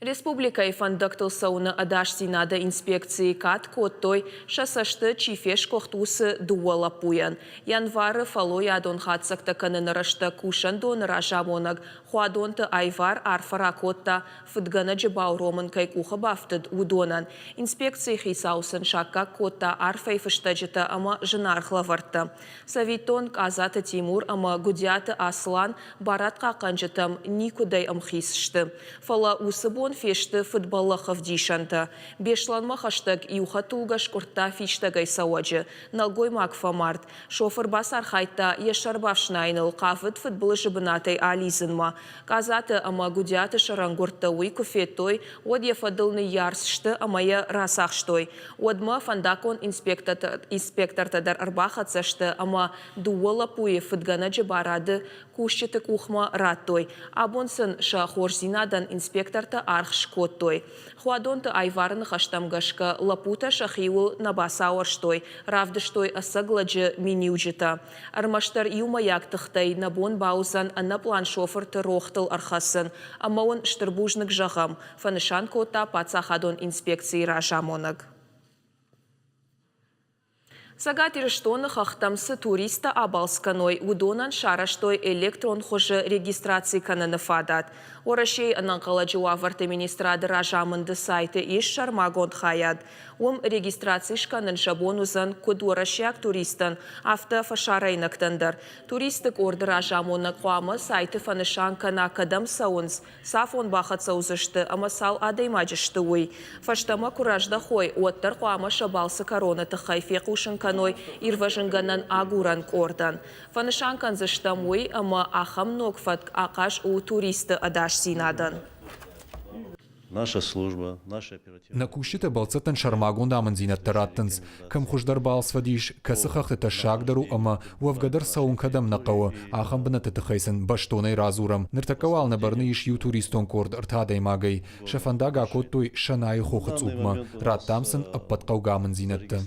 Республикӕйы фӕндӕгтыл цӕуыны ӕдасдзинады инспекцийы кад кодтой, сӕ цӕсты чи фесгуыхт, уыцы дыууӕ лӕппуйӕн. Январы фӕллойадон хатдзӕгтӕ кӕныны рӕстӕг кусӕндоны разамонӕг Хуадонты Айвар арфӕ ракодта, фыдгӕнӕджы бауромын кӕй къухы бафтыд, уыдонӕн. Инспекцийы хицау сын саккаг кодта арфӕйы фыстӕджытӕ ӕмӕ зынаргъ лӕвӕрттӕ. Цӕвиттон, Къадзаты Тимур ӕмӕ Гуыдиаты Аслан барадхъахъхъӕнджытӕм никуыдӕй ӕмхиц сты. Фӕлӕ уыцы бон фесты фыдбӕллӕхы ӕвдисӕнтӕ. Беслӕнмӕ хӕстӕг иу хӕдтулгӕ скъуырдта фистӕгӕй цӕуӕджы. Нӕлгоймаг фӕмард. Шофыр бацархайдта йӕ сӕр бафснайыныл, хъавыд фыдбылызы бынатӕй алидзынмӕ. Къадзаты ӕмӕ Гуыдиаты сӕрӕнгуырдтӕ уый куы федтой, уӕд йӕ фӕдыл ныййарц сты ӕмӕ йӕ рацахстой. Уӕдмӕ фӕндаггон инспектортӕ дӕр ӕрбахӕццӕ сты ӕмӕ дыууӕ лӕппуйы фыдгӕнӕджы барады кусджыты къухмӕ радтой. Абон сын сӕ хорздзинадӕн инспектортӕ аргъ скодтой. Хуадонты Айвары ныхӕстӕм гӕсгӕ, лӕппутӕ сӕхиуыл нӕ бацауӕрстой, равдыстой ӕцӕг лӕджы миниуджытӕ. Ӕрмӕстдӕр иумӕйаг тыхтӕй нӕ бон бауыдзӕн ӕнӕпълан шофырты рохтыл ӕрхӕцын ӕмӕ уын стыр бузныг зӕгъӕм, фӕнысан кодта паддзахадон инспекцийы разамонӕг. Цӕгат Ирыстоны хӕхтӕм цы туристтӕ абалц кӕной, уыдонӕн сарӕзтой электрон хуызы регистраци кӕныны фадат. Уӕрӕсейы ӕнӕнхъӕлӕджы уавӕрты министрады разамынды сайты ис сӕрмагонд хайад. Уым регистраци скӕнын сӕ бон уыдзӕн куыд уӕрӕсейаг туристтӕн, афтӕ фӕсарӕйнӕгтӕн дӕр. Туристты къорды разамонӕг хъуамӕ сайты фӕнысан кӕна, кӕдӕм цӕуынц, цафон бахӕццӕ уыдзысты ӕмӕ цал адӕймаджы сты, уый. Фӕстӕмӕ куы раздӕхой, уӕддӕр хъуамӕ сӕ балцы кӕроны тыххӕй фехъусын кӕной ирвӕзынгӕнӕн-агурӕн къордӕн. Фӕнысан кӕндзыстӕм уый, ӕмӕ ахӕм ног фӕтк ахъаз у туристты ӕдасдзинадӕн. Наша служба, наша оперативная. Нӕ кусджытӕ бӕлццӕттӕн сӕрмагонд амынддзинӕдтӕ раттынц, кӕм хуыздӕр балцвӕдис, кӕцы хӕхты тӕссагдӕр у ӕмӕ уӕвгӕ дӕр цӕуын кӕдӕм нӕ хъӕуы, ахӕм бынӕтты тыххӕй сын бӕстонӕй радзурӕм. Ныртӕккӕ уал нӕ бӕрны ис иу туристон къорд ӕртӕ адӕймагӕй. Сӕ фӕндаг акодтой Сӕнайы хохы цъупмӕ, радтам сын ӕппӕт хъӕугӕ амынддзинӕдтӕ.